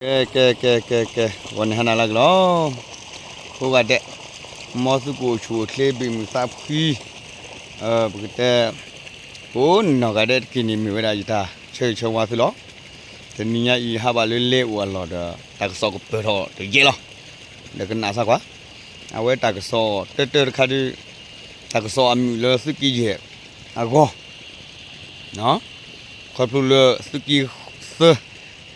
ကဲ ကဲ ကဲ ကဲ ကဲ ဂီၤန့ၣ်ဟါနၤလၢအဂ့ၤလီၤ. ကိးဂၤဒဲး, မ်သုကအိၣ်ဆူၣ်အိၣ်ချ့ ဘၣ်မုာ်သးဖှံ, ပကတဲ ကိးနီၢ်ဂၤဒဲးတက့ၢ်န့ၣ် မ့ၢ်ဝဲဒၣ်ယတၢ်ဆၢဂ့ၤဆၢဝါသုလီၤ. တနံၤညါအံၤ ဟးဘၣ်လၢလဲၤအိၣ်အလီၢ်ဒီး တၢ်ကစီၣ်ကပၢၢ်ထီၣ်တယဲလီၤ. ဒီးကနၣ်စၢ်ကွၢ်, အဝဲတၢ်ကစီၣ်တၢတၢတခါဒီး တၢ်ကစီၣ်အမုာ်လၢသုးက့ယဲၢ်အဂီၢ် ခီဖျိလၢသုးက့သၢ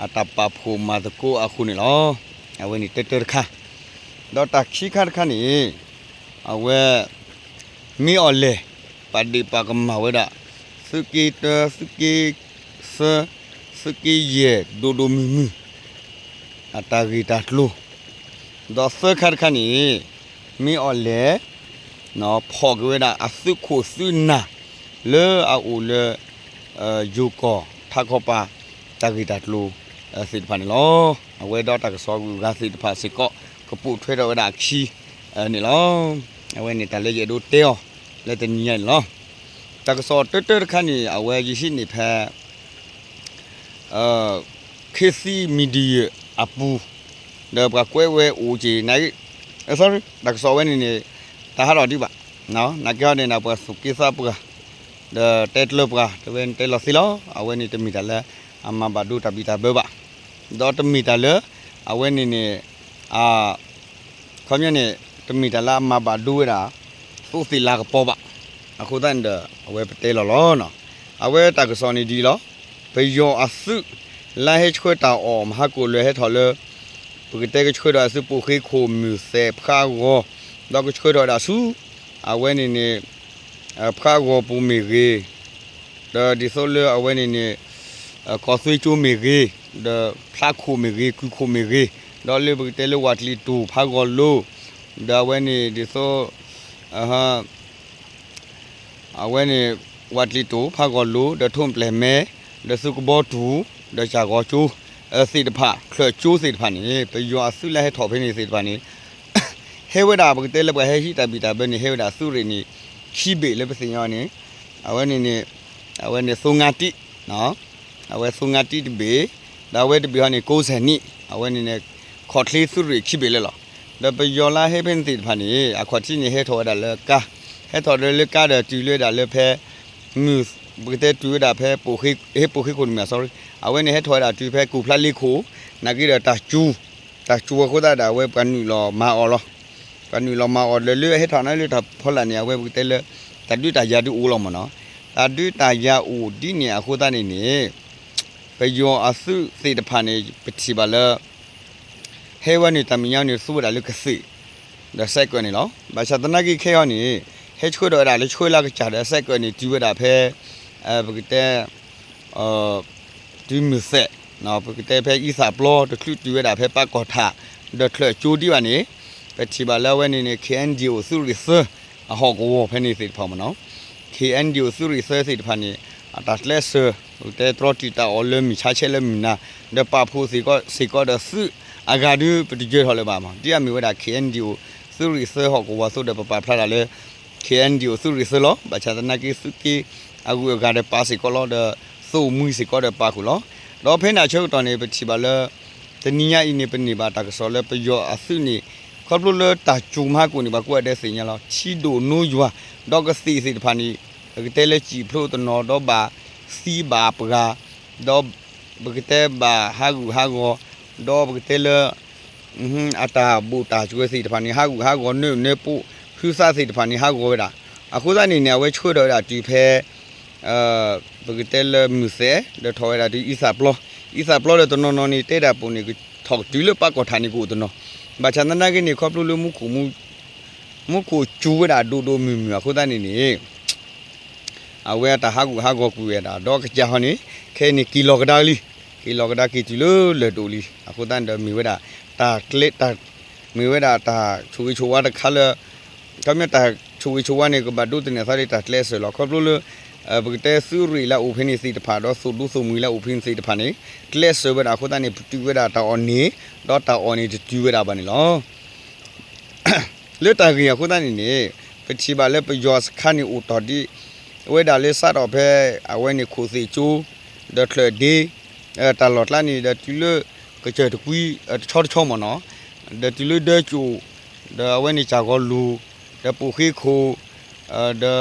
အတၢ်ပာ်ဖှိၣ်မၤသကိးအဃိန့ၣ်လီၤ. အဝဲန့ၣ်တၢတၢတခါ, ဒီးတၢ်ခံခါတခါန့ၣ် အဝဲ မ့ၢ်အီၤလဲၣ် ပာ်ဒ့ၣ်ပာ်ကမၣ်ဝဲဒၣ် သုးက့တၢ သုးက့သၢ သုးက့ယဲၢ် ဒိၣ်ဒိၣ်မုၢ်မုၢ် အတၢ်ဂ့ၢ်တၢ်ကျိၤ, ဒီးသၢခါတခါန့ၣ် မ့ၢ်အီၤလဲၣ် ဖီၣ်က့ၤဝဲဒၣ်အသုးခိၣ်သုးနၢ် လၢအအိၣ်လၢ ယိၤကီၢ်ထးခီပၤ တၢ်ဂ့ၢ်တၢ်ကျိၤသ့ၣ်တဖၣ်န့ၣ်လီၤ. အဝဲဒီးတၢ်ကစီၣ်အဂုၤအဂၤသ့ၣ်တဖၣ်စ့ၢ်ကီး ကပိာ်ထွဲထီၣ်ဝဲဒၣ်အခံန့ၣ်လီၤ. အဝဲန့ၣ်တၣ်လၢယအဲၣ်ဒိးတဲအီၤ လၢတနံၤညါန့ၣ်လီၤ. တၢ်ကစီၣ်တၢတၢတခါန့ၣ် အဝဲယဟံးန့ၢ်ဖဲ ခ့သံ media အပူၤ, ဒီးပှၤကွဲးဝဲအိၣ်က့ၤ န sorry တၢ်ကစီၣ်ဝဲန့ၣ်န့ၣ် တဟးထီၣ်ဒံးဘၣ်, နာ်က့ဟီန့ၣ် ပှၤသူၣ်က့သးပှၢ် ဒီးတဲတြီပှၤ တဝဲတဲလီၤသ့လီၤ. အဝဲန့ၣ်တမ့ၢ်တၢ်လၢအမၤဘၣ်ဒိတၢ်ဘံၣ်တၢ်ဘၢဘၣ်, ဒီးတမ့ၢ်တၢ်လၢ အဝဲန့ၣ်န့ၣ် ခီပညီန့ၣ် တမ့ၢ်တၢ်လၢအမၤဘၣ်ဒိဝဲဒၣ် သိသ့ၣ်လၤကပီၤဘၣ်. အဃိသတးန့ၣ်ဒီး အဝဲပတဲလီၤလီၤ. အဝဲတၢ်ကစီၣ်န့ၣ်ဒ်အံၤလီၤ. ပယီၤအသုး လၢဟဲဆှၢတၢ်အီၣ်မဟါကိၣ်လၢဟဲထီၣ်လၢ ပကတဲကဆှၢဒီးအသုးပိာ်ဃ့ခိၣ်မုၢ်သဲးဖးဂီၤ, ဒီးကဆှၢထီၣ်ဝဲဒၣ်ဆူ အဝဲန့ၣ်န့ၣ် ဖးဂီၤပူၤမ့ၢ်ဂ့ၤ, ဒီးဒ်သိးလၢအဝဲန့ၣ်န့ၣ် ကီၢ်သွ့ကၠိမ့ၢ်ဂ့ၤ, ဒီးဖျါခိၣ်မ့ၢ်ဂ့ၤ, ကုၢ်ခိၣ်မ့ၢ်ဂ့ၤ, ဒီးလၢပကတဲလၢဝးကျံးတူၢ်ဖးဂီၤလိၤ, ဒီးအဝဲန့ၣ်ဒ်သိး အဝဲန့ၣ် ဝးကျံးတူၢ်ဖးဂီၤလိၤ ဒီးထိၣ်ပျဲၢ်မဲ, ဒီးသုးကဘီတူၢ်, ဒီးကၠၣ်ဂီၤကၠိ သ့ၣ်တဖၣ် ချၢၣ်ကၠိသ့ၣ်တဖၣ်န့ၣ် ပယီၤအသုးလၢဟဲထီၣ်ဖဲန့ၣ်သ့ၣ်တဖၣ်န့ၣ် ဟဲဝဲဒၣ်ပကတဲလၢပှၤဟဲဟံးတၢ်ဘံၣ်တၢ်ဘၢန့ၣ် ဟဲဝဲဒၣ်သုးရ့ၣ်န့ၣ် ခံဘ့ၣ်လၢပသ့ၣ်ညါန့ၣ် အဝဲန့ၣ်န့ၣ် အဝဲန့ၣ်သိငါတံၢ် အဝဲသိငါတံၢ်တဘ့ၣ်, ဒီးအဝဲတဘ့ၣ်ဟီန့ၣ် ကိးစဲၣ်နံၣ် အဝဲန့ၣ်န့ၣ် ခီၣ်ချ့သုးရ့ၣ်ခံဘ့ၣ်လၢလီၤ. ဒီးပယီၤလၢဟဲဖဲန့ၣ်သ့ၣ်တဖၣ်န့ၣ် အခီၣ်ထံးန့ၣ် ဟဲထီၣ်ဝဲဒၣ်လၢကါ, ဟဲထီၣ်ဒီးလၢကါဒီးတုၤလၢဝဲဒၣ်လၢဖဲ မုၢ် ပကတဲတုၤဝဲဒၣ်ဖဲ ဟဲပိာ်ဃ့ခိၣ်တမံၤ sorry အဝဲန့ၣ်ဟဲထီၣ်ဝဲဒၣ်တုၤဖဲကူၣ်ဖျါလ့ခိၣ်, နာ်က့ဒီးတၢ်စူၤ, တၢ်စူၤအဃိသတးဒီး အဝဲပှၤနုာ်လီၤမၤအီၤလီၤ. ပှၤနုာ်လီၤမၤအီၤဒီးလၢဟဲထီၣ်န့ၣ်လၢတၢ်ဖီလာ်န့ၣ် အဝဲပကတဲလၢ တၢ်ဒုးတၢ်ယၤဒုးအိၣ်လီၤမ့ၢ်နီၤ. တၢ်ဒုးတၢ်ယၤအိၣ်ဒ်န့ၣ်အဃိသတးန့ၣ်န့ၣ် ပယီၤအသုးသ့ၣ်တဖၣ်န့ၣ် ပထံၣ်ဘၣ်လၢ ဟဲဝဲန့ၣ်တၢ်မဲာ်ညါန့ၣ် သူဝဲဒၣ်လၢကသ့ၣ် ဒီးစဲးကၢးန့ၣ်လီၤ. ဘၣ်ဆၣ်သနာ်က့ခဲအံၤန့ၣ် ဟဲဆှၢဒီးဝဲဒၣ်လၢဆှၢလၢကစၢ်ဒီးစဲးကၢးန့ၣ် တုၤဝဲဒၣ်ဖဲ ပကတဲ တုၤမုၢ်သဲး ပကတဲဖဲအံသၣ်ပျီ တချုးတုၤဝဲဒၣ်ဖဲပၢ်ကီၢ်ထး ဒီးချၢၣ်ကၠိဒံးဘၣ်န့ၣ် ပထံၣ်ဘၣ်လၢအဝဲန့ၣ်န့ၣ် KNDO သုးရ့ၣ်သၢ အဟီၣ်ကဝီၤဖဲန့ၣ်သ့ၣ်တဖၣ်မ့ၢ်နီၤ. KNDO သုးရ့ၣ်သၢသ့ၣ်တဖၣ်န့ၣ် အတၢ်ကျဲးစၢး ပကတဲတြီတံာ်တာ်အီၤလၢမုၢ်ဆါဆဲးလၢမုၢ်နၤ ဒီးပာ်ဖှိၣ်စ့ၢ်ကီးစ့ၢ်ကီးဒီးသုးအဂၤဒုး ပတယၢၤထီၣ်လၢၤဘၣ်မ့ၢ် ဒ်အမ့ၢ်ဝဲဒၣ် KNDO သုးရ့ၣ်သၢဟီၣ်ကဝီၤအသိးဒီး ပပာ်ဖျါတၢ်လၢ KNDO သုးရ့ၣ်သၢလီၤ. ဘၣ်ဆၣ်သနာ်က့ သုးက့အဂုၤအဂၤဒီးပာ်စ့ၢ်ကီးလီၤဒီး သိၣ်မှံစ့ၢ်ကီးဒီးပာ်ဃုာ်လီၤ. ဒီးဖဲန့ၣ်အဆၢကတီၢ်န့ၣ် ပထံၣ်ဘၣ်လၢ တနံၤညါအံၤန့ၣ် ပန့ၢ်ဘၣ်တၢ်ကစီၣ်လၢပယီၤအသုးန့ၣ် ခီဖျိလၢတၢ်စူၤမဟါကိၣ်န့ၣ် ပှၤကိးဂၤဒဲးသ့ၣ်ညါလီၤ ထံဒိၣ်နိယွၤ ဒီးကသ့ၣ်သ့ၣ်တဖၣ်န့ၣ် ပကတဲလၢစံၣ်ဖျိတနီၤ ဒီးဘၣ်သံဘၣ်ပှၢ် ဒီးပကတဲဘၣ်ဟးဂူာ်ဟးဂီၤ ဒီးပကတဲလၢ အတၢ်ဘူၣ်တၢ်စှဲၤသ့ၣ်တဖၣ်န့ၣ် ဟးဂူာ်ဟးဂီၤ နၢနၢပူၤ ဟုသးသ့ၣ်တဖၣ်န့ၣ် ဟးဂီၤဝဲဒၣ်. အဃိသတးန့ၣ်န့ၣ် အဝဲဆှၢထီၣ်ဝဲဒၣ်တုၤဖဲ ပကတဲလၢမုၢ်သဲး ဒီးထီၣ်ဝဲဒၣ်တုၤအံသၣ်ပျီ, အံသၣ်ပျီဒီးတနီၤနီၤန့ၣ် တဲဒၣ်ပူၤန့ၣ် ထီၣ်တုၤလၢပၢ်ကီၢ်ထးန့ၣ်ကအိၣ်တနီၤ, ဘၣ်ဆၣ်သနာ်က့န့ၣ် ခီဖျိလၢ မူခိၣ်စူၤဝဲဒၣ်ဒိၣ်ဒိၣ်မုၢ်မုၢ်အဃိသတးန့ၣ်န့ၣ် အဝဲအတၢ်ဟးဂူာ်ဟးဂီၤကွံာ်ဝဲဒၣ် ဒီးကစၢ်ဟီန့ၣ် ခဲအံၤန့ၣ် က့ၤလီၤကဒါလံ, က့ၤလီၤကဒါက့ၤတုၤလၢလၢၢ်ဒိၣ်လံ. အဃိသတးန့ၣ်ဒီးမ့ၢ်ဝဲဒၣ် တၢ်ကျဲ မ့ၢ်ဝဲဒၣ်တၢ်ဆိၣ်ဂ့ၤဆိၣ်ဝါတခါလၢ ခီပညီတၢ်ဆိၣ်ဂ့ၤဆိၣ်ဝါန့ၣ် ကဘၣ်ဒိးသန့ၤအသးလၢတၢ်ကျဲးစၢးလီၤ. ခီဖျိလၢ ပကတဲသုးရ့ၣ်လၢအအိၣ်ဖဲန့ၣ်သ့ၣ်တဖၣ် ဒီးသိၣ်ဒူသိၣ်မှံၤလၢအအိၣ်ဖဲန့ၣ်သ့ၣ်တဖၣ်န့ၣ် ကျဲးစၢးဝဲဒၣ်အဃိသတးန့ၣ် ပတုာ်ဝဲဒၣ်တၢ်အီၣ်န့ၣ် ဒီးတၢ်အီၣ်န့ၣ်တတုၤဝဲဒၣ်ဘၣ်န့ၣ်လီၤ. လၢတၢ်ဂ့ၢ်အဃိသတးန့ၣ်န့ၣ် ပထံၣ်ဘၣ်လၢပယီၤစခါန့ၣ်အိၣ်တီၢ်ဒံး ဝဲဒၣ်လၢစးထီၣ်ဖဲ အဝဲန့ၣ်ခိၣ်သ့ၣ်ကၠိ ဒီးချၢၣ်ဒ့ တၢ်လီၢ်ကျါန့ၣ်ဒီးတုၤလၢ ကစၢၢ်တကွံ တဆီတဆီမ့ၢ်နီၤ, ဒီးတုၤလၢဒၢကၠိၣ်, ဒီးအဝဲန့ၣ်ကၠၣ်ဂီၤလူၢ်, ဒီးပိာ်ဃ့ခိၣ်, ဒီး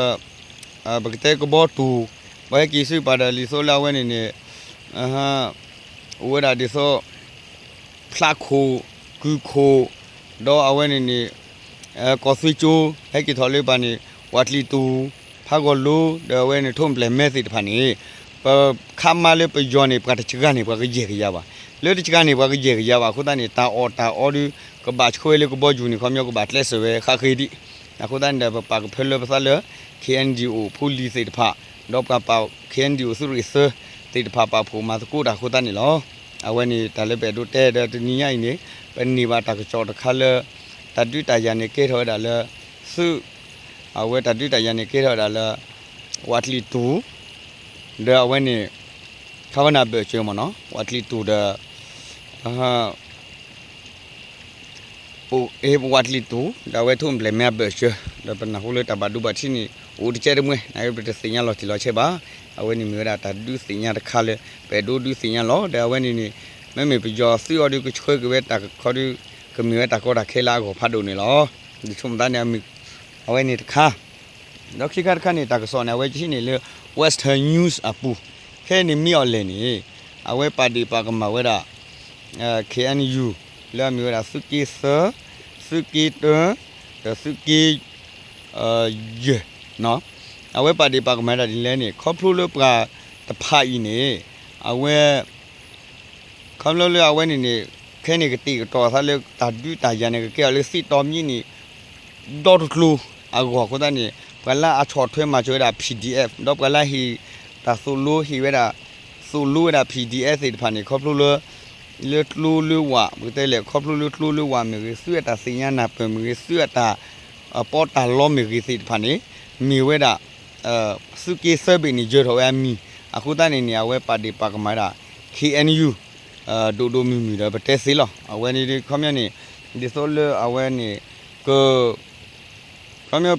ပကတဲကဘီတူၢ်, ပှၤဟဲက့ၤဆူပာ်ဒီးလံာ်သိးလၢအဝဲန့ၣ်န့ၣ် အိၣ်ဝဲဒၣ်ဒ်သိး ဖျးခိၣ်, ကုၢ်ခိၣ်, ဒီးအဝဲန့ၣ်န့ၣ် ကီၢ်သွ့ကၠိ ဟဲက့ၤထီၣ်လၢပှၤန့ၣ် ဝးကျံၣ်တူၢ်, ဖးဂီၤလိ, ဒီးအဝဲန့ၣ်ထိၣ်ဖျဲၣ်မဲသ့ၣ်တဖၣ်န့ၣ် ပခါမါလၢပယီၤန့ၣ် ပှၤတစှၤန့ၣ် ပှၤကယဲၢ်ကယၤဘၣ်. လၢတစှၤန့ၣ် ပှၤကယဲၢ်ကယၤဘၣ်အဃိသတးန့ၣ် တၢ်အီၣ်တၢ်အီဒီး ကဘၣ်ဆှၢဝဲလၢကဘီယူၤန့ၣ် ခီပညီကဘၣ်ကျဲးစၢးဝဲဃးဃ့ဒံး. အဃိသတးန့ၣ်ဒီး ပပာ်ကဖၢလၢပသးလၢ ခ့ၣ်အဲၣ်ယူၣ်အိၣ် ဖိလံၤသ့ၣ်တဖၣ်, ဒီးပှၤပာ် ခ့ၣ်အဲၣ်ယူၣ်အိၣ်သုးရ့ၣ်သၢသ့ၣ်တဖၣ် ပာ်ဖှိၣ်မၤသကိးတၢ်အဃိသတးန့ၣ်လီၤ. အဝဲန့ၣ်တၢ်လၢပအဲၣ်ဒိးတဲဒီးတနံၤညါအံၤန့ၣ် ပန့ၢ်ဘၣ်တၢ်ကစီၣ်တခါလၢ တၢ်ဒုးတၢ်ယၤန့ၣ်ကဲထီၣ်ဝဲဒၣ်လၢ သုး, အဝဲတၢ်ဒုးတၢ်ယၤန့ၣ်ကဲထီၣ်ဝဲဒၣ်လၢ ဝးကျံၣ်တူၢ် ဒီးအဝဲန့ၣ် ခါဝဲနၢ်ဘၢၣ်စၢၤမ့ၢ်နီၤ ဝးကျံၣ်တူၢ်ဒီး ပဝးကျံၣ်တူၢ် ဒီးအဝဲထိၣ်ဖျဲၣ်မဲအဘၢၣ်စၢၤ ဒီးပနၢ်ဟူလၢတၢ်ဘၣ်ဒိဘၣ်ထံးန့ၣ် အိၣ်တကဲတမှဲ နာ်က့ပတသ့ၣ်ညါလီၤတံၢ်လီၤဆဲးဘၣ်. အဝဲန့ၣ်မ့ၢ်ဝဲဒၣ်တၢ်ဒုးသ့ၣ်ညါတခါလၢ ပအဲၣ်ဒိးဒုးသ့ၣ်ညါလီၤ. ဒီးအဝဲန့ၣ်န့ၣ် မ့မ့ၢ်ပယီၤသုးအီၤဒီးကဆှၢက့ၤဝဲတၢ်ကခီဒီး ကမ့ၢ်ဝဲတၢ်ကီတၢ်ခဲလၢအဂီၢ်ဖးဒိၣ်န့ၣ်လီၤ. ဒ်ဆိမိၣ်သးန့ၣ် အဝဲန့ၣ်တခါ ဒီးခံခါတခါန့ၣ် တၢ်ကစီၣ်န့ၣ် အဝဲကဟံးန့ၢ်လၢ Western News အပူၤ, ခဲအံၤန့ၣ် မ့ၢ်အီၤလဲၣ်န့ၣ် အဝဲပာ်ဒ့ၣ်ပာ်ကမၣ်ဝဲဒၣ် ခ့ၣ်အဲၣ်ယူၣ် လၢအမ့ၢ်ဝဲဒၣ်သုးက့သၢ, သုးက့တၢ, ဒီးသုးက့ ယဲၢ်, အဝဲပာ်ဒ့ၣ်ပာ်ကမၣ်ဝဲဒၣ်ဒ်လဲၣ်န့ၣ် ခီဖျိလၢပှၤတဖၣ်အံၤန့ၣ် အဝဲ ခီဖျိလၢအဝဲန့ၣ်န့ၣ် ခဲန့ၣ်ကတဲာ်ကတီၤသးလၢတၢ်ဒုးတၢ်ယၤန့ၣ် ကကဲအီၤလၢသ့ၣ်တီမံၤန့ၣ် ဒီတကျိၤအဂီၢ်အဃိသတးန့ၣ် ပှၤလၢအဆီၣ်ထွဲမၤစၢၤဝဲဒၣ် P D F ဒီးပှၤလၢဟ့ၣ်တၢ်သိၣ်လိဟ့ၣ်ဝဲဒၣ် သိၣ်လိဝဲဒၣ် P D F သ့ၣ်တဖၣ်န့ၣ် ခီဖျိလၢ လၢကျိလၢဝၣ် ပကတဲလဲၣ် ခီဖျိလၢကျိလၢဝၣ်မ့ၢ်ဂ့ၤ သုးအတၢ်သ့ၣ်ညါနၢ်ပၢၢ်မ့ၢ်ဂ့ၤ သုးအတၢ် ပီးတၢ်လီမ့ၢ်ဂ့ၤသ့ၣ်တဖၣ်န့ၣ် မ့ၢ်ဝဲဒၣ် သုးက့သၢဘ့ၣ်န့ၣ် ယၢၤထီၣ်ဝဲအမံၤ အဃိသတးန့ၣ်န့ၣ် အဝဲပာ်ဒ့ၣ်ပာ်ကမၣ်ဝဲဒၣ် ခ့ၣ်အဲၣ်ယူၣ် ဒိၣ်ဒိၣ်မုၢ်မုၢ်ဒီးပတဲသ့လီၤ. အဝဲန့ၣ်ခီပညီန့ၣ် ဒ်သိးလၢအဝဲန့ၣ် က ခီပညီ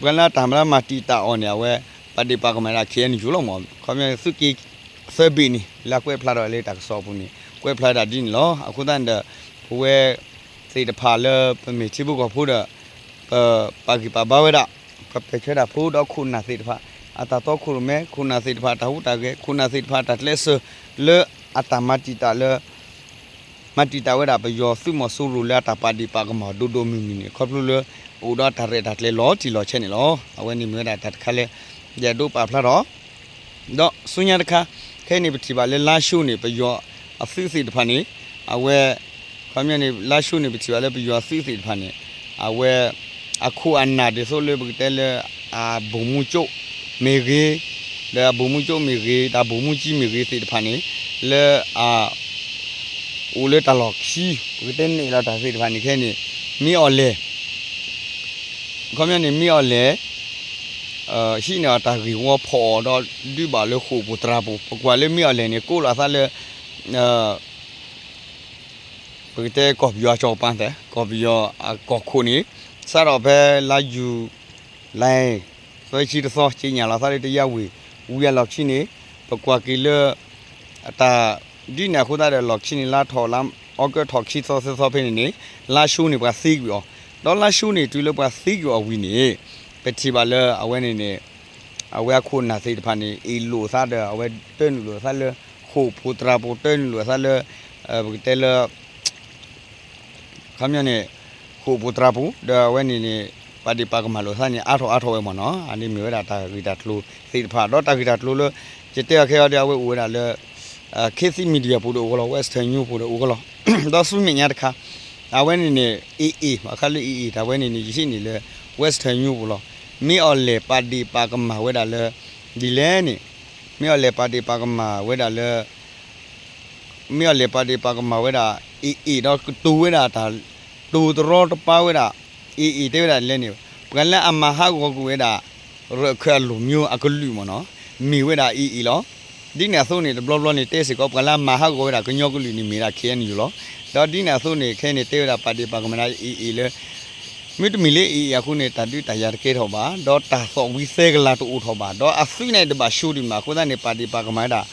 ပှၤလၢတၢ်မၤလၢမၤတံာ်တာ်အီၤန့ၣ် အဝဲပာ်ဒ့ၣ်ပာ်ကမၣ်ဒၣ် ခ့ၣ်အဲၣ်ယူၣ်လီၤမး ခီပညီသုးက့သၢဘ့ၣ်န့ၣ် လၢအကွဲးဖျါထီၣ်လၢတၢ်ကစီၣ်အပူၤန့ၣ် ကွဲးဖျါဒၣ်ဒ်န့ၣ်လီၤ. အဃိသတးန့ၣ်ဒီး ပဝဲသ့ၣ်တဖၣ်လၢပမ့ၢ်ထံဖိကီၢ်ဖိဒီး ပပာ်ဂံၢ်ပာ်ဘါဝဲဒၣ် ပပဲာ်ထွဲဒၣ်ဖိဒီးခိၣ်နၢ်သ့ၣ်တဖၣ် အတၢ်တီခိၣ်ရိၣ်မဲ ခိၣ်နၢ်သ့ၣ်တဖၣ်တၢ်ဟူးတၢ်ဂဲၤ ခိၣ်နၢ်သ့ၣ်တဖၣ်တၢ်ကျဲးစၢး လၢအတၢ်မၤတံာ်တာ်လၢ မၤတံာ်တာ်ဝဲဒၣ်ပယီၤသုးမီၤစိရိၤလၢအတၢ်ပာ်ဒ့ၣ်ပာ်ကမၣ်ဒိၣ်ဒိၣ်မုၢ်မုၢ်န့ၣ် ခီဖျိလၢ အိၣ်ဒီးတၢ်ရဲၣ်တၢ်ကျဲၤလီၤတံၢ်လီၤဆဲးန့ၣ်လီၤ. အဝဲန့ၣ်မ့ၢ်ဝဲဒၣ်တၢ်တခါလၢ ယအဲၣ်ဒိးပာ်ဖျါထီၣ် ဒီးဆူညါတခါ ခဲအံၤန့ၣ်ပထံၣ်ဘၣ်လၢလါၡိန့ၣ် ပယီၤအသုးသ့ၣ်တဖၣ်န့ၣ် အဝဲ ခီပညီန့ၣ် လါၡိန့ၣ် ပထံၣ်ဘၣ်လၢပယီၤအသုးသ့ၣ်တဖၣ်န့ၣ် အဝဲ အခိၣ်အနၢ်ဒ်သိးလၢပကတဲလၢ အဗိုလ်မှူးချုပ် မ့ၢ်ဂ့ၤ ဒီးအဗိုလ်မှူးချုပ် မ့ၢ်ဂ့ၤ ဒီးဗိုလ်မှူးကြီး မ့ၢ်ဂ့ၤသ့ၣ်တဖၣ်န့ၣ် လၢအ အိၣ်လၢတၢ်လီၢ်ခံ ပကတဲနဲၣ်လီၤတၢ်သ့ၣ်တဖၣ်န့ၣ်ခဲအံၤန့ၣ် မ့ၢ်အီၤလဲၣ် ခီပညီန့ၣ် မ့ၢ်အီၤလဲၣ် ဟံးန့ၢ်အီၤတၢ်ဂ့ၢ်ဝီဖီၣ်အီၤဒီးဒုးဘၣ်လၢဃိာ်ပူၤသရၣ်ပူၤ ပကွၢ်လၢမ့ၢ်အီၤလဲၣ်န့ၣ် ကိးလီၤသးလၢ ပကတဲကီၢ်ပယီၤအကၠီၤပၤသဲး ကီၢ်ပယီၤအကီၢ်ခိၣ်န့ၣ် စးထီၣ်ဖဲလါယူၤလံ သၢဆံတသီ က့ညါလီၤသးလၢတယါဝ့ၢ် ဝံၤအလီၢ်ခံန့ၣ် ပကွၢ်က့ၤလၢ အတၢ်ဒ်န့ၣ်အဃိသတးဒီး လီၢ်ခံန့ၣ် လါထီၣ်လါအီကူးထီၣ်ခံသီသၢသီဖဲန့ၣ်န့ၣ် လါၡိန့ၣ်ပှၤသံကွံာ်အီၤ ဒီးလါၡိန့ၣ် တုၤလၢပှၤသံကွံာ်အီၤဝံၤန့ၣ် ပထံၣ်ဘၣ်လၢအဝဲန့ၣ်န့ၣ် အဝဲအခိၣ်နၢ်သ့ၣ်တဖၣ်န့ၣ် အ့ၣ်လိာ်သးဒီး အဝဲတၢနုာ်လိာ်သးလၢ ဃိာ်ဖိသရၣ်ဖိ တၢနုာ်လိာ်သးလၢ ပကတဲလၢ ခီပညီန့ၣ် ဃိာ်ဖိသရၣ်ဖိ ဒီးအဝဲန့ၣ်န့ၣ် ပာ်ဒ့ၣ်ပာ်ကမၣ်လိာ်သးန့ၣ် အါထီၣ်အါထီၣ်ဝဲမ့ၢ်နီၤ အန့ၣ်မ့ၢ်ဝဲဒၣ်တၢ်ဂ့ၢ်တၢ်ကျိၤသ့ၣ်တဖၣ် ဒီးတၢ်ဂ့ၢ်တၢ်ကျိၤလၢ ယတဲအီၤခဲအံၤဒီး အဝဲအိၣ်ဝဲဒၣ်လၢ ခေတ်သစ် Media ပူၤဒီးအိၣ်ကလီၤ Western News ပူၤဒီးအိၣ်ကလီၤ ဒီးဆူမဲာ်ညါတခါ အဝဲန့ၣ်န့ၣ် AA ဘၣ်ဃးလၢ AA တၢ်ဝဲန့ၣ်န့ၣ် ယဟံးန့ၢ်လၢ Western News ပူၤလီၤ မ့ၢ်အီၤလဲၣ်ပာ်ဒ့ၣ်ပာ်ကမၣ်ဝဲဒၣ်လၢ ဒ်လဲၣ်န့ၣ် မ့ၢ်အီၤလဲၣ်ပာ်ဒ့ၣ်ပာ်ကမၣ်ဝဲဒၣ်လၢ မ့ၢ်အီၤလဲၣ်ပာ်ဒ့ၣ်ပာ်ကမၣ်ဝဲဒၣ် AA ဒီးကတိၤဝဲဒၣ်တၢ် တိၤတရီတပါဝဲဒၣ် AA တဲဝဲဒၣ်လဲၣ်န့ၣ် ပှၤလၢအမၤဟးဂီၤကွံာ်ဝဲဒၣ် ရၢၢ်ခၢၣ်အလိၤမျိုးအကလုာ်မ့ၢ်နီၤ မ့ၢ်ဝဲဒၣ် AA လီၤ. ဒ်န့ၣ်အသိးန့ၣ် တဘျီဘျီန့ၣ် တဲစ့ၢ်ကီး ပှၤလၢအမၤဟးဂီၤဝဲဒၣ်ကညီကလုာ်န့ၣ် မ့ၢ်ဒၣ် KNU လီၤ. ဒီးဒ်န့ၣ်အသိးန့ၣ် ခဲအံၤန့ၣ် တဲဝဲဒၣ်ပာ်ဒ့ၣ်ပာ်ကမၣ်ဒၣ် AA လၢ မ့တမ့ၢ်လၢ AA အဃိန့ၣ် တၢ်ဒုးတၢ်ယၤတကဲထီၣ်ဘၣ်, ဒီးတၢ်သီၣ်ဝံသဲကလၤတအိၣ်ထီၣ်ဘၣ်, ဒီးအသုးန့ၣ်တဘၣ်ဆိဒံးမး, အဃိသတးန့ၣ် ပာ်ဒ့ၣ်ပာ်ကမၣ်ဝဲဒၣ်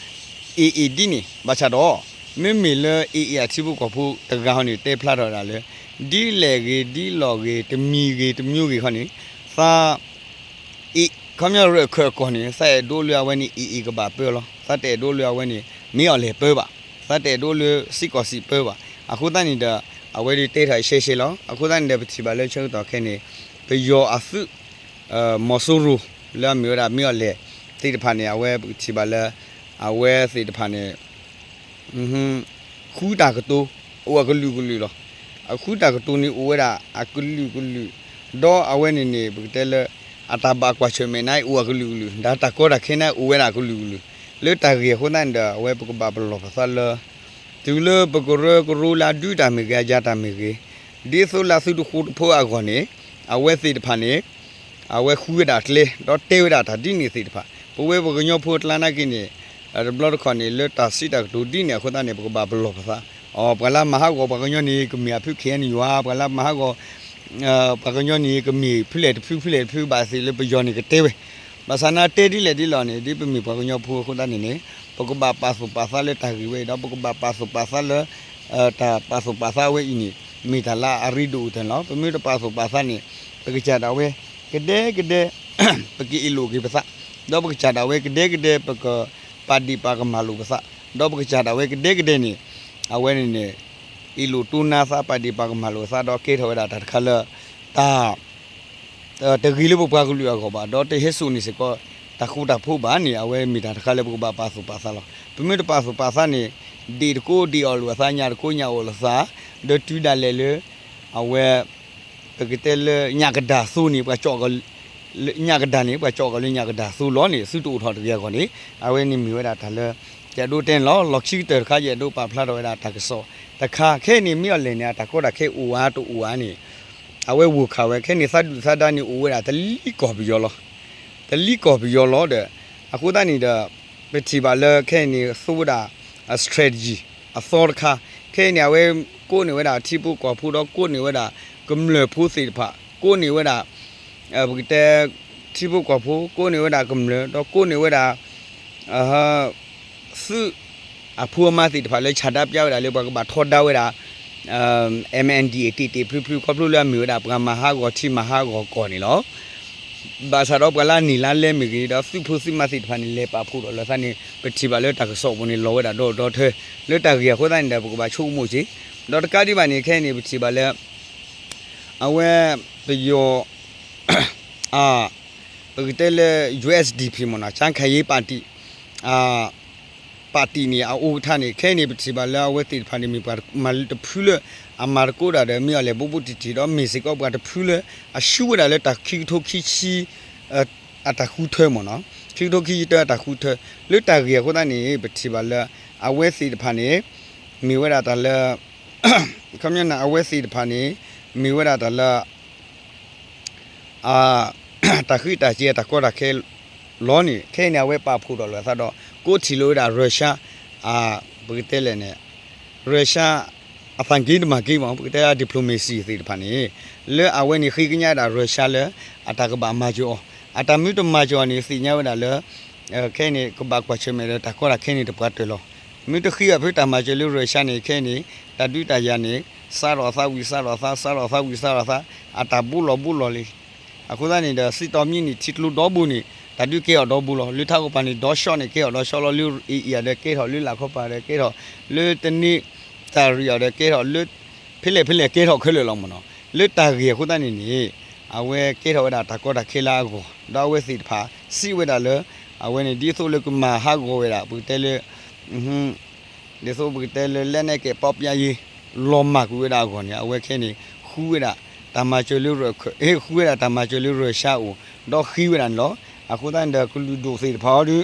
AA ဒ်န့ၣ်, ဘၣ်ဆၣ်ဒီး မ့မ့ၢ်လၢ AA အထံဖိကီၢ်ဖိတဂၤဟီန့ၣ် တဲဖျါထီၣ်ဝဲဒၣ်လၢ ဒ်လဲၣ်ဂ့ၤ ဒ်လဲၣ်ဂ့ၤ တမံၤဂ့ၤ တမံၤဂ့ၤခီန့ၣ် သး အ့ၣ် ခီပညီရၢၢ်ခၢၣ်အကီၢ်န့ၣ် သးအဲၣ်ဒိးလၢအဝဲန့ၣ် AA ကဘၣ်ပၢလီၤ. သးတအဲၣ်ဒိးလၢအဝဲန့ၣ် မ့ၢ်အီၤလဲၣ်ပၢဘၣ်. သးတအဲၣ်ဒိးလၢစ့ၢ်ကီးစံးပၢဘၣ်. အဃိသတးန့ၣ်ဒီး အဝဲဒၣ်တဲထီၣ်ရှဲရှဲလီၤ. အဃိသတးန့ၣ်ဒီး ပထံၣ်ဘၣ်လၢဆၢကတီၢ်ခဲအံၤန့ၣ် ပယီၤအသုး မီၤစိရိၤ လၢအမ့ၢ်ဝဲဒၣ် မ့ၢ်အီၤလဲၣ် သ့ၣ်တဖၣ်န့ၣ် အဝဲပကထံၣ်ဘၣ်လၢ အဝဲသ့ၣ်တဖၣ်န့ၣ် ဃုတၢ်ကတိၤ အိၣ်အကလုာ်ကလုာ်လီၤ. အဃုတၢ်ကတိၤန့ၣ်အိၣ်ဝဲဒၣ်အကလုာ်ကလုာ်, ဒီးအဝဲန့ၣ်န့ၣ် ပကတဲလၢ အတၢ်ဘၣ်ကွၢ်ဆၢၣ်မဲာ်န့ၣ် အိၣ်အကလုာ်ကလုာ်, ဒီးတၢ်ကီတၢ်ခဲန့ၣ် အိၣ်ဝဲဒၣ်အကလုာ်ကလုာ်, လၢတၢ်ဂ့ၢ်အဃိသတးန့ၣ်ဒီး အဝဲပကဘၣ်ပလီၢ်ပသးလၢ တုၤလၢပကရၢကရိလၢအဒုးတၢ်မ့ၢ်ဂ့ၤ အယၤတၢ်မ့ၢ်ဂ့ၤ, ဒ်သိးလၢသုတဃူတဖိးအဂီၢ်န့ၣ် အဝဲသ့ၣ်တဖၣ်န့ၣ် အဝဲဃုဝဲဒၣ်ကျဲ ဒီးတဲဝဲဒၣ်တၢ်ဒ်န့ၣ်သ့ၣ်တဖၣ်, ပဝဲပှၤကညီဖိအကျါနာ်က့န့ၣ် တဘျီတခီၣ်န့ၣ် လၢတၢ်စံးတၢ်ကတိၤဒ်န့ၣ်အဃိသတးန့ၣ် ပကဘၣ်ပလီၢ်ပသး, အိ ပှၤလၢမၤဟးဂီၤပှၤကညီန့ၣ် ကမ့ၢ်အဖု ခ့ၣ်အဲၣ်ယူၣ်ဧါ, ပှၤလၢမၤဟးဂီၤ ပှၤကညီန့ၣ် ကမ့ၢ်ဖုလဲၣ်တဖု ဖုလဲၣ်တဖု ဘၣ်သ့ၣ်လၢပယီၤန့ၣ်ကတဲဝဲ, ဘၣ်ဆၣ်န့ၣ်တဲဒ်လဲၣ်ဒ်လဲၣ်န့ၣ် ဒ်ပမ့ၢ်ပှၤကညီဖိအဃိသတးန့ၣ်န့ၣ် ပကဘၣ်ပာ်သူၣ်ပာ်သးလၢတၢ်ဂ့ၢ်ဝဲအံၤ ဒီးပကဘၣ်ပာ်သူၣ်ပာ်သးလၢ တၢ်ပာ်သူၣ်ပာ်သးဝဲအံၤန့ၣ် မ့ၢ်တၢ်လၢအရ့ဒိၣ်အိၣ်တၢ်န့ၣ်လီၤ. ပမ့ၢ်တပာ်သူၣ်ပာ်သးန့ၣ် ပကစၢ်ဒၣ်ဝဲ ကဒဲကဒဲ ပကအ့ၣ်လိာ်က့ၤပသး, ဒီးပကစၢ်ဒၣ်ဝဲကဒဲကဒဲ ပကပာ်ဒ့ၣ်ပာ်ကမၣ်လိာ်ပသး, ဒီးပကစၢ်ဒၣ်ဝဲကဒဲကဒဲန့ၣ် အဝဲန့ၣ်န့ၣ် အ့ၣ်လိာ်တိၢ်နါသး ပာ်ဒ့ၣ်ပာ်ကမၣ်လိာ်သး ဒီးကဲထီၣ်ဝဲဒၣ်တၢ်တခါလၢ တၢ် တဂ့ၤလၢပပှၤကလုာ်အဂီၢ်ဘၣ်, ဒီးတဟဲစိာ်န့ၢ်စ့ၢ်ကီး တၢ်ဃူတၢ်ဖိးဘၣ်န့ၣ် အဝဲမ့ၢ်တၢ်တခါလၢပကဘၣ်ပာ်သူၣ်ပာ်သးလီၤ. ပမ့ၢ်တပာ်သူၣ်ပာ်သးန့ၣ် ဒ့ၣ်တကိးဒ့ၣ်အီၣ်လိာ်အသး ညၣ်တကိးညၣ်အီၣ်လိာ်သး, ဒီးတုၤဒၣ်လဲာ်လၢ အဝဲ ပကတဲလၢညၣ်ကဒၣ်သိန့ၣ် ပှၤကၠီၣ်ကီး ညၣ်ကဒၣ်န့ၣ် ပှၤကၠီၣ်ကီးလၢညၣ်ကဒၣ်သိလီၤန့ၣ် သုတအိၣ်ထီၣ်တဂ့ၤအဂီၢ်န့ၣ် အဝဲန့ၣ်မ့ၢ်ဝဲဒၣ်တၢ်လၢ ယအဲၣ်ဒိးတဲန့ၣ်လီၤ. လီၢ်ခံကတၢၢ်တခါ ယအဲၣ်ဒိးပာ်ဖျါထီၣ်ဝဲဒၣ်တၢ်ကစီၣ်တခါ ခဲအံၤန့ၣ် မ့ၢ်အီၤလဲၣ်န့ၣ် အတၢ်ကီတၢ်ခဲအိၣ်ဧါတအိၣ်ဧါန့ၣ် အဝဲဂိၢ်ခးဝဲ ခဲအံၤန့ၣ် သးဒုၣ်သးဒါန့ၣ်အိၣ်ဝဲဒၣ်တလံၤကီၢ်ပယီၤလီၤ. တလံၤကီၢ်ပယီၤလီၤဒီး အဃိသတးန့ၣ်ဒီး ပထံၣ်ဘၣ်လၢခဲအံၤန့ၣ် သူဝဲဒၣ် strategy အသီတခါ, ခဲအံၤန့ၣ် အဝဲကိးန့ၢ်ဝဲဒၣ်ထံဖိကီၢ်ဖိဒီး ကိးန့ၢ်ဝဲဒၣ်ကမျၢၢ်ဖိသ့ၣ်တဖၣ်, ကိးန့ၢ်ဝဲဒၣ် ပကတဲ ထံဖိကီၢ်ဖိ ကိးန့ၢ်ဝဲဒၣ်ကမျၢၢ် ဒီးကိးန့ၢ်ဝဲဒၣ် သုး အဖိအမါသ့ၣ်တဖၣ်လၢဆန္ဒပြဝဲဒၣ်လၢပှၤကဘၣ်ထီဒါဝဲဒၣ် MNDAA တ့ၢ်တ့ၢ်ဖျုးဖျုး ခီဖျိလၢအမ့ၢ်ဝဲဒၣ်ပှၤမၤဟးဂီၤထံမၤဟးဂီၤကီၢ်န့ၣ်လီၤ. ဘၣ်ဆၣ်ဒီးပှၤလၢအနံၣ်လါလဲမ့ၢ်ဂ့ၤ ဒီးသုးဖိသုးမါသ့ၣ်တဖၣ်န့ၣ် လဲၤပာ်ဖှိၣ်ဒီးလၢသးန့ၣ် ပထံၣ်ဘၣ်လၢတၢ်ကစီၣ်ပူၤန့ၣ် လီၤဝဲဒၣ်ဒီဒီထၢ လၢတၢ်ဂ့ၢ်အဃိသတးန့ၣ်ဒီး ပကဘၣ်ဆိကမိၣ်က့ၤ ဒီးတကးဒံးဘၣ်န့ၣ် ခဲအံၤန့ၣ် ပထံၣ်ဘၣ်လၢ အဝဲ ပယီၤ ပကတဲလၢ USDP မ့ၢ်နီၤ ရှမ်းခရေးပါတီ ပါတီန့ၣ် အအိၣ်ကထါန့ၣ် ခဲအံၤန့ၣ် ပထံၣ်ဘၣ်လၢအဝဲသ့ၣ်တဖၣ်န့ၣ် မ့ၢ်ပှၤမၤတဖုလၢ အမၤသကိးတၢ်ဒီး မ့ၢ်အီၤလဲၣ် ဘူးဘူးတံၢ်တံၢ် ဒီးမ့ၢ်စ့ၢ်ကီးပှၤတဖုလၢ အဆူၣ်ဝဲဒၣ်လၢတၢ်ခံကထိခံဆံ အတၢ်ဃုထၢမ့ၢ်နီၤ ခံကထိခံဆံတၢအတၢ်ဃုထၢ လၢတၢ်ဂ့ၢ်အဃိသတးန့ၣ် ပထံၣ်ဘၣ်လၢ အဝဲသ့ၣ်တဖၣ်န့ၣ် မ့ၢ်ဝဲဒၣ်တၢ်လၢ ခီပညီန့ၣ် အဝဲသ့ၣ်တဖၣ်န့ၣ် မ့ၢ်ဝဲဒၣ်တၢ်လၢ တၢ်ဃံးတၢ်စ့ၤ တၢ်ကီတၢ်ခဲလီၤန့ၣ် ခဲအံၤန့ၣ် အဝဲပာ်ဖှိၣ်ထီၣ်လိာ်အသးဒီး ကိးထံၣ်လိာ်ဝဲဒၣ် Russia ပကတဲလဲၣ်န့ၣ် Russia အသးက့ၤတမၤက့ၤမ့ၢ် ပကတဲလၢ diplomacy သ့ၣ်တဖၣ်န့ၣ် လၢအဝဲန့ၣ်ဃ့ကညးဒၣ် Russia လၢ အတၢ်ကဘၣ်မၤစၢၤအီၤ အတၢ်မ့ၢ်တမၤစၢၤအီၤန့ၣ် သ့ၣ်ညါဝဲဒၣ်လၢ ခဲအံၤန့ၣ် ကဘၣ်ကွၢ်ဆၢၣ်မဲာ်ဒီးတၢ်ကီတၢ်ခဲန့ၣ်တပှၤတၢၢ်လီၤ. မ့ၢ်တဃ့ဘၣ်ဖဲတၢ်မၤစၢၤလၢ Russia န့ၣ် ခဲအံၤန့ၣ် တၢ်ဒုးတၢ်ယၤန့ၣ် စးထီၣ်သးဝံၤစးထီၣ်သး စးထီၣ်သးဝံၤစးထီၣ်သး အတၢ်ဘိလီၤဘိလီၤလံ. အဃိသတးန့ၣ်ဒီး စံးတီၢ်မံန့ၣ် ထံကျိဒီဘိန့ၣ် တၢ်ဒုးကဲထီၣ်ဒီဘိလီၤ. လၢထးကပၤန့ၣ် ဒီရှီၣ်န့ၣ် ကဲထီၣ်ဒီရှီၣ်လီၤ. လၢအံၤအံၤဒီးကဲထီၣ် လၢလၢ်ခီပၤဒီးကဲထီၣ် လၢတန့ၢ်တၢ်ရံၣ်အီၤဒီးကဲထီၣ် လၢ ဖဲလဲၣ်ဖဲလဲၣ်ကဲထီၣ်ခဲလၢာ်လီၤမ့ၢ်နီၤ. လၢတၢ်ဂ့ၢ်အဃိသတးန့ၣ်န့ၣ် အဝဲကဲထီၣ်ဝဲဒၣ်တၢ်ကီတၢ်ခဲလၢအဂီၢ် ဒီးအဝဲသ့ၣ်တဖၣ်စံးဝဲဒၣ်လၢ အဝဲန့ၣ် ဒ်သိးလၢကမၤဟးဂီၤဝဲဒၣ် ပကတဲလၢ ဒ်သိးပကတဲလၢ လက်နက်ကိုင်ပေါက်ပြရေး လီၤမၢ်ကွံာ်ဝဲဒၣ်အဂီၢ်န့ၣ် အဝဲခဲအံၤန့ၣ် ဃုဝဲဒၣ် တၢ်မၤစၢၤလၢ ဃုဝဲဒၣ်တၢ်မၤစၢၤလၢ Russia အအိၣ် ဒီးဃ့ဝဲဒၣ်န့ၣ်လီၤ. အဃိသတးန့ၣ်ဒီး ကလုာ်ဒူၣ်သ့ၣ်တဖၣ်အံၤဒီး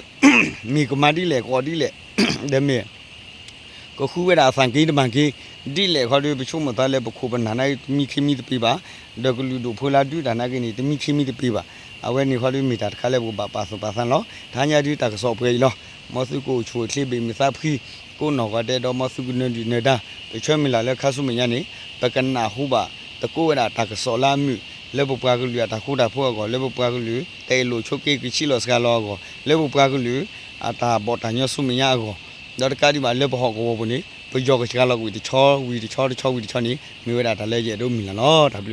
မ့ၢ်ကမၤဒ်လဲၣ်ကီးဒ်လဲၣ် ဒီးမ့ၢ် ကဃုဝဲဒၣ်အသးက့ၤတမၤက့ၤ ဒ်လဲၣ်ခီဒီး ပဆိကမိၣ်သးလၢပခိၣ်ပနၢ်နာ်က့ တမံခ့မံတပ့ၤဘၣ်, ဒီးကလုာ်ဒူၣ်ဖိလၢဒုးတၢ်နာ်က့န့ၣ် တမံခ့မံတပ့ၤဘၣ်. အဝဲန့ၣ်ခီဒီးမ့ၢ်တၢ်တခါလၢပကဘၣ်ပာ်သူၣ်ပာ်သးန့ၣ်လီၤ. တဟါညါဒုးတၢ်ကစီၣ်ပှဲၤအံၤလီၤ. မ်သုကအိၣ်ဆူၣ်အိၣ်ချ့ဘၣ်မုာ်သးဖှံ ကိးနီၢ်ဂီၤဒဲးဒီး မ်သုကနၢၤဒုၣ်နၢၤဒါ ပဆၢမုၢ်လၢ်လၢခါဆူမဲာ်ညါန့ၣ် ပကနၢ်ဟူဘၣ် သကိးဝဲဒၣ်တၢ်ကစီၣ်လၢအမုာ် လၢပပှၤကလုာ်အတၢ်ဃူတၢ်ဖိးအဂီၢ်, လၢပပှၤကလုာ် တၢ်အ့ၣ်လိာ်ဆိးက့ကဆံးလီၤစှၤလီၤအဂီၢ်, လၢပပှၤကလုာ် အတၢ်ဘီၣ်တၢ်ညီဆူမဲာ်ညါအဂီၢ်, ဒီးတကးဒံးဘၣ်လၢပဟီၣ်ကဝီၤပူၤန့ၣ် ပယီၤကစှၤလီၤကွံာ်တဆီဝံၤတဆီတဆီဝံၤတဆီန့ၣ် မ့ၢ်ဝဲဒၣ်တၢ်လၢယအဲၣ်ဒိးမုၢ်လၢ်လီၤ. တၢ်ဘျုး